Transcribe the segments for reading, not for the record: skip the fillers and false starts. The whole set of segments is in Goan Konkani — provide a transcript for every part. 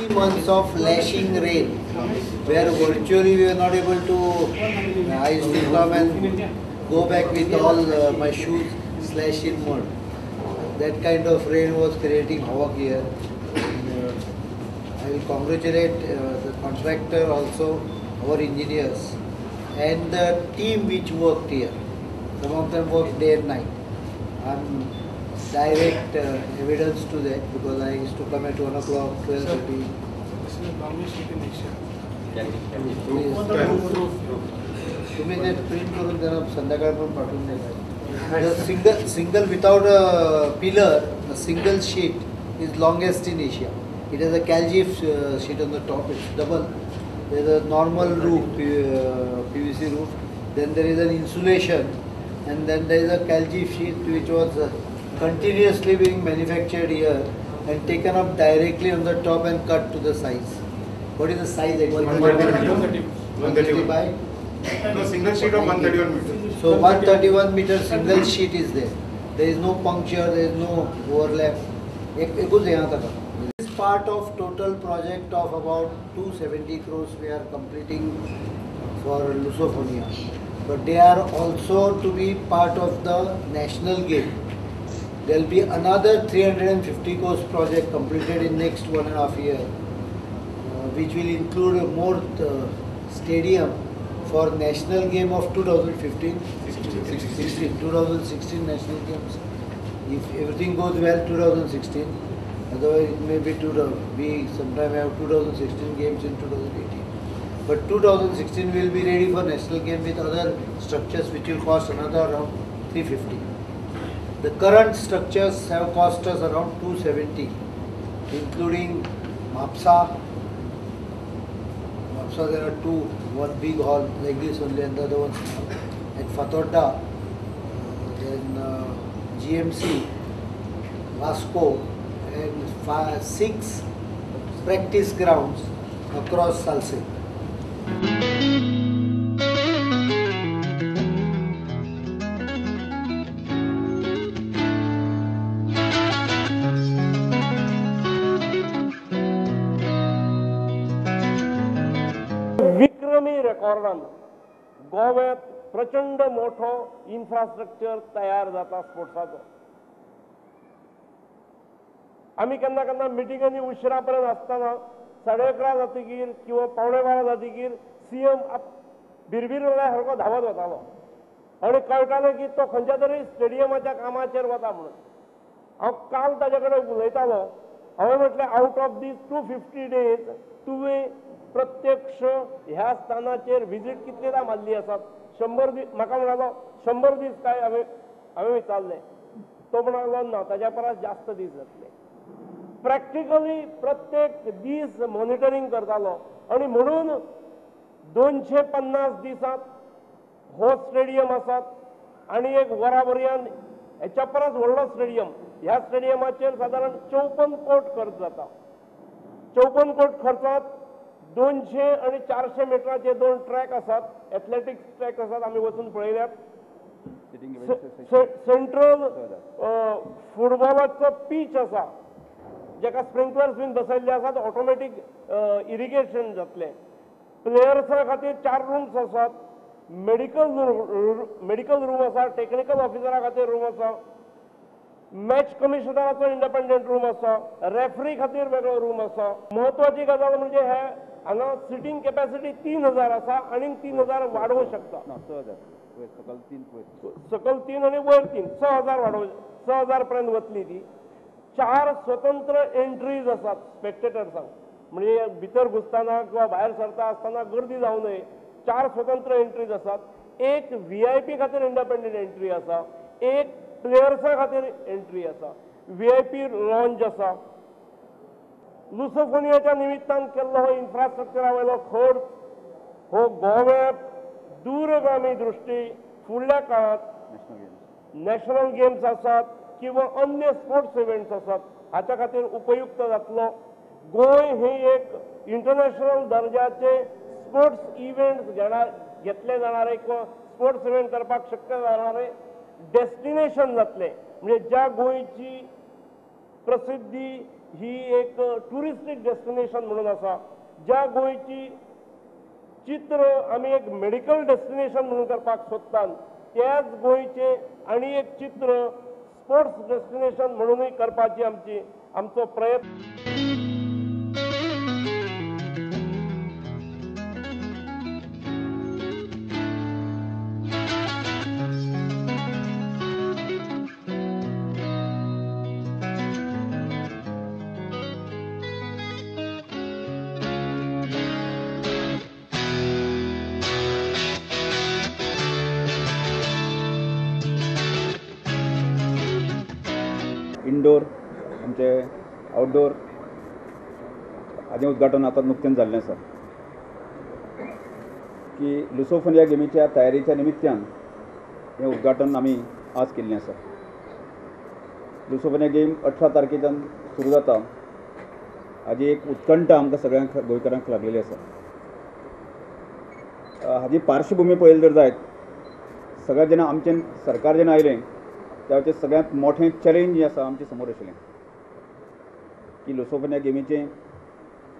3 months of lashing rain, where virtually we were not able to. I used to come and go back with all my shoes slashed in mud. That kind of rain was creating havoc here. And I will congratulate the contractor also, our engineers, and the team which worked here. Some of them worked day and night. I'm direct evidence to that because I used to come at 1 o'clock, 12:30. This is the longest sheet in Asia. तुम्ही ते प्रिंट करून त्यांना संध्याकाळ पण पाठवून द्यायला. The single without a pillar, a single sheet is longest in Asia. It has a Calgif sheet on the top. It's double. There is a normal roof, PVC roof. Then there is an insulation, and then there is a Calgif sheet which was continuously being manufactured here and taken up directly on the top and cut to the size. What is the size exactly? 130. 130 by? No, single sheet of 131 meters. So 131 meter single sheet is there. There is no puncture, there is no overlap. एक एकूच हें आतां. This part of total project of about 270 crores we are completing for Lusophonia. But they are also to be part of the national game. There will be another 350 crores project completed in next 1.5 year, which will include a more stadium for national game of 2015, 16, 2016 national games. If everything goes well, 2016. Otherwise, it may be 2000. We sometime have 2016 games in 2018. But 2016 will be ready for national game with other structures which will cost another around 350. The current structures have cost us around 270, including Mapsa. Mapsa there are two, one big hall like this only and the other one small. At Fatorda, then GMC, Vasco, and five, six practice grounds across Salcete. विक्रमी रेकॉर्डान गोव्यात प्रचंड मोठो इन्फ्रास्ट्रक्चर तयार जाता स्पोर्ट्साचो. आमी केन्ना केन्ना मिटिंगांनी उशिरा पर्यंत आसतना 11:30 जातकीर किंवा 11:45 जातकीर सीएम भिरभिरल्या सारको धांवत वतालो आनी कळटालें की तो खंयच्या तरी स्टेडियमाच्या कामाचेर वता म्हणून. हांव काल ताजे कडेन उलयतालो. हांवें म्हटलें, out of these 250 days तुवें प्रत्यक्ष ह्या स्थानाचेर विजीट कितलेदां मारली आसात? 100 दीस. म्हाका म्हणालो, 100 दीस काय? हांवें विचारलें. तो म्हणालो, ना, ताज्या परस जास्त दीस जातले. प्रॅक्टिकली प्रत्येक दीस मॉनिटरींग करतालो आनी म्हणून 250 दिसांत हो स्टेडियम आसात आनी एक वरा पर्यंत हेच्या परस व्हडलो स्टेडियम. ह्या स्टेडियमाचेर सादारण 54 कोट खर्च जाता. 54 कोट खर्चात 200 आनी 400 मिटराचे दोन ट्रॅक आसात, एथलेटिक्स ट्रॅक आसात, आमी वचून पळयल्यात. सेंट्रल फुटबॉलाचो पीच आसा जेका स्प्रिंकलर्स बीन बसयल्ले आसात, ऑटोमॅटीक इरिगेशन जातलें. प्लेयर्सां खातीर चार रुम्स आसात, मेडिकल रूम आसा, टेक्निकल ऑफिसरा खातीर रूम आसा, मॅच कमिशनराचो इंडिपेंडंट रूम आसा, रेफरी खातीर वेगळो रूम आसा. म्हत्वाची गजाल म्हणजे हे हांगा सिटींग कॅपॅसिटी 3000 आसा आनी 3000 वाडोवंक शकता. ना, 6000 वयर, सकल तीन वयर. सकल तीन आनी वयर तीन, 6000 वाडोव, 6000 पर्यंत वतली ती. चार स्वतंत्र एंट्रीज आसात स्पेक्टेटर्सांक, म्हणजे भितर घुसतना किंवा भायर सरता आसतना गर्दी जावं नये. चार स्वतंत्र एंट्रीज आसात. एक व्हीआयपी खातीर इंडिपेंडंट एंट्री आसा, एक प्लेयर्सां खातीर एंट्री आसा, व्हीआयपी लॉंज आसा. लुसोफोनियाच्या निमित्तान केल्लो हो इन्फ्रास्ट्रक्चरा वयलो खर्च हो गोव्याक दूरगामी दृश्टी फुडल्या काळात नॅशनल गेम्स, नॅशनल गेम्स आसात किंवा अन्य स्पोर्ट्स इव्हेंट्स आसात हाच्या खातीर उपयुक्त जातलो. गोंय हे एक इंटरनॅशनल दर्जाचे स्पोर्ट्स इव्हेंट्स घेणार घेतले जाणारे किंवा स्पोर्ट्स इव्हेंट करपाक शक्य जाणारे डेस्टिनेशन जातलें. म्हणजे ज्या गोंयची प्रसिद्धी ही एक ट्युरिस्टीक डेस्टिनेशन म्हणून आसा, ज्या गोंयची चित्र आमी एक मेडिकल डेस्टिनेशन म्हणून करपाक सोदतात, त्याच गोंयचें आनी एक चित्र स्पोर्ट्स डेस्टिनेशन म्हणूनय करपाची आमची आमचो प्रयत्न. इंडोर आमचे आउटडोर हाजें उद्घाटन आतां नुकतेंच जाल्लें आसा की लुसोफोनिया गेमीच्या तयारीच्या निमित्त्यान हें उद्घाटन आमी आज केल्लें आसा. लुसोफोनिया गेम 18 तारखेच्यान सुरू जाता हाजी एक उत्कंठा आमकां सगळ्यांक गोंयकारांक लागलेली आसा. हाजी पार्श्वभूमी पळयली जर जायत सगळ्यात जेन्ना आमचें सरकार जेन्ना आयलें त्यावेळेर सगळ्यांत मोठें चॅलेंज जें आसा आमचे समोर आशिल्लें की लुसोफोनिया गेमीचें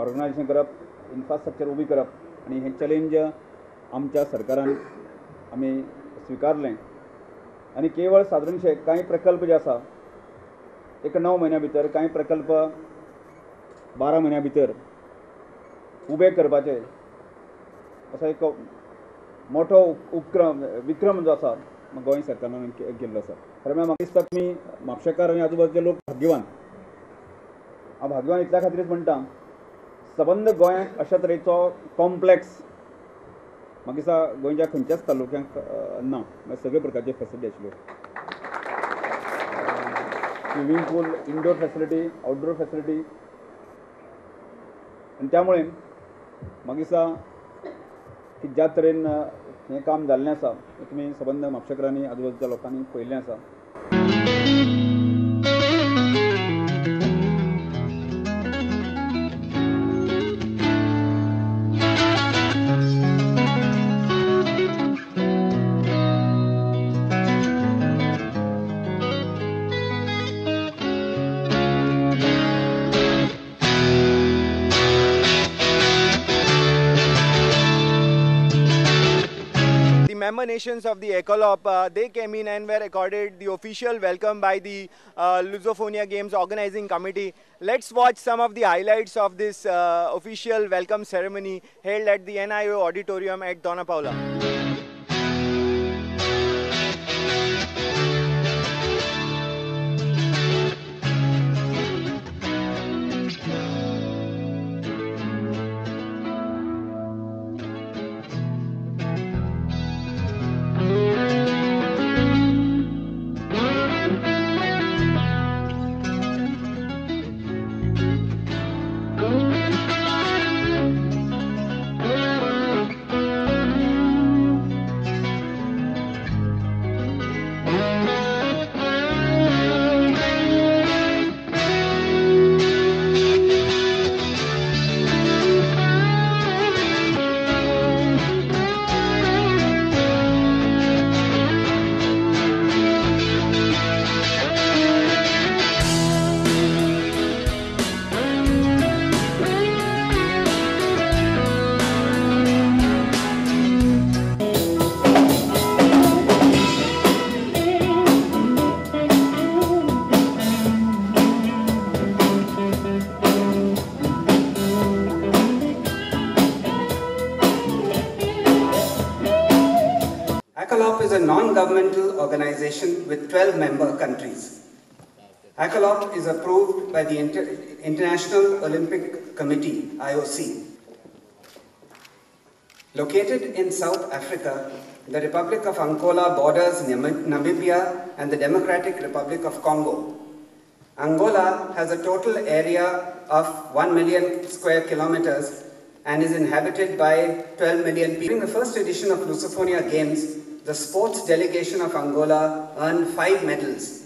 ऑर्गनायजेशन करप, इन्फ्रास्ट्रक्चर उबी करप आनी हें चॅलेंज आमच्या सरकारान आमी स्विकारलें आनी केवळ सादारणशे कांय प्रकल्प जे आसा एक 9 म्हयन्या भितर, कांय प्रकल्प 12 म्हयन्या भितर उबे करपाचे असो एक मोठो उपक्रम विक्रम जो आसा गोंय सरकारान केल्लो आसा. खरें म्हळ्यार म्हाका दिसता तुमी म्हापशेकार आनी आजूबाजूचे लोक भाग्यवान. हांव भाग्यवान इतल्या खातीरच म्हणटा, सबंद गोंयांत अशा तरेचो कॉम्प्लेक्स म्हाका दिसता गोंयच्या खंयच्याच तालुक्यांक ना. म्हळ्यार सगळे प्रकारचे फेसिलिटी आशिल्ल्यो, swimming pool, indoor facility, outdoor facility, आनी त्यामुळे म्हाका दिसता की ज्या तरेन हें काम जाल्लें आसा तुमी सबंद म्हापशेकारांनी आजूबाजूच्या लोकांनी पळयल्लें आसा. Member nations of the ECOLOP, they came in and were accorded the official welcome by the Lusofonia Games organizing committee. Let's watch some of the highlights of this official welcome ceremony held at the NIO auditorium at Dona Paula. ECOLOP is a non-governmental organization with 12 member countries. ECOLOP is approved by the International Olympic Committee, IOC. Located in South Africa, the Republic of Angola borders Namibia and the Democratic Republic of Congo. Angola has a total area of 1 million square kilometers and is inhabited by 12 million people. During the first edition of Lusofonia Games, the sports delegation of Angola earned 5 medals.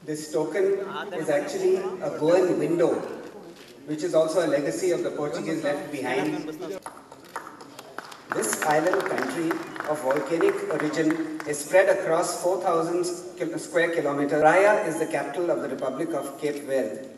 This token is actually a Goan window, which is also a legacy of the Portuguese left behind. This island country of volcanic origin is spread across 4,000 square kilometers. Praia is the capital of the Republic of Cape Verde.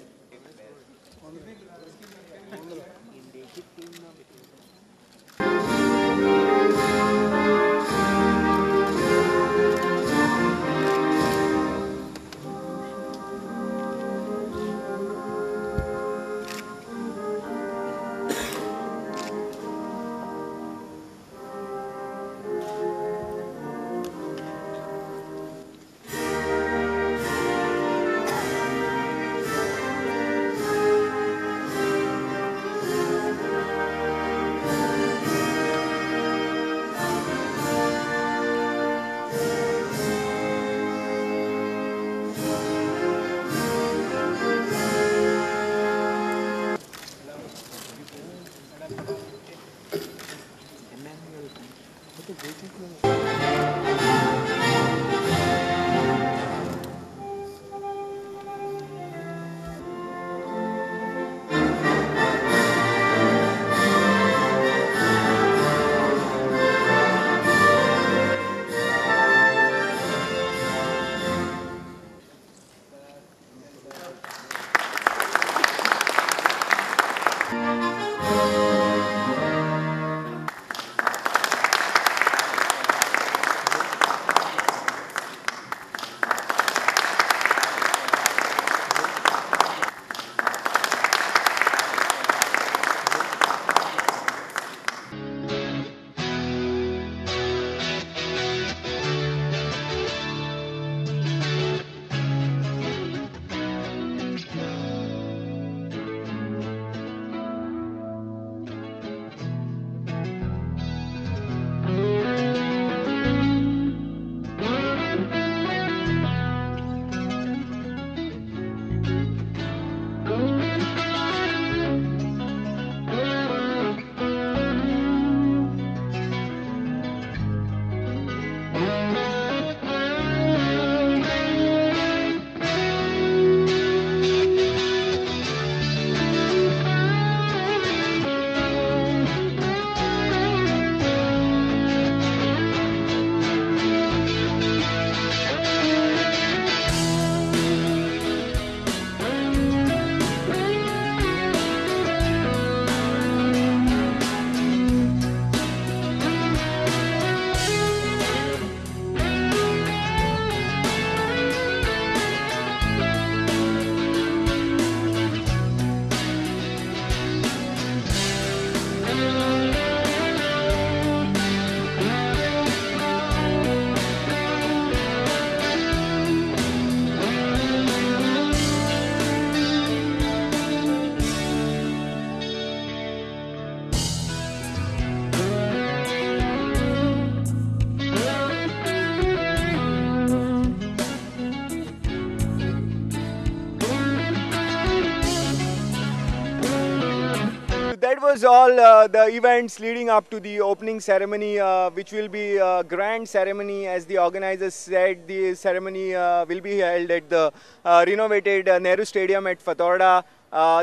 That was all the events leading up to the opening ceremony, which will be a grand ceremony. As the organizers said, the ceremony will be held at the renovated Nehru Stadium at Fatorda.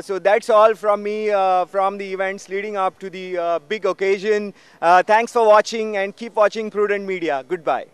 So that's all from me from the events leading up to the big occasion. Thanks for watching and keep watching Prudent Media. Goodbye.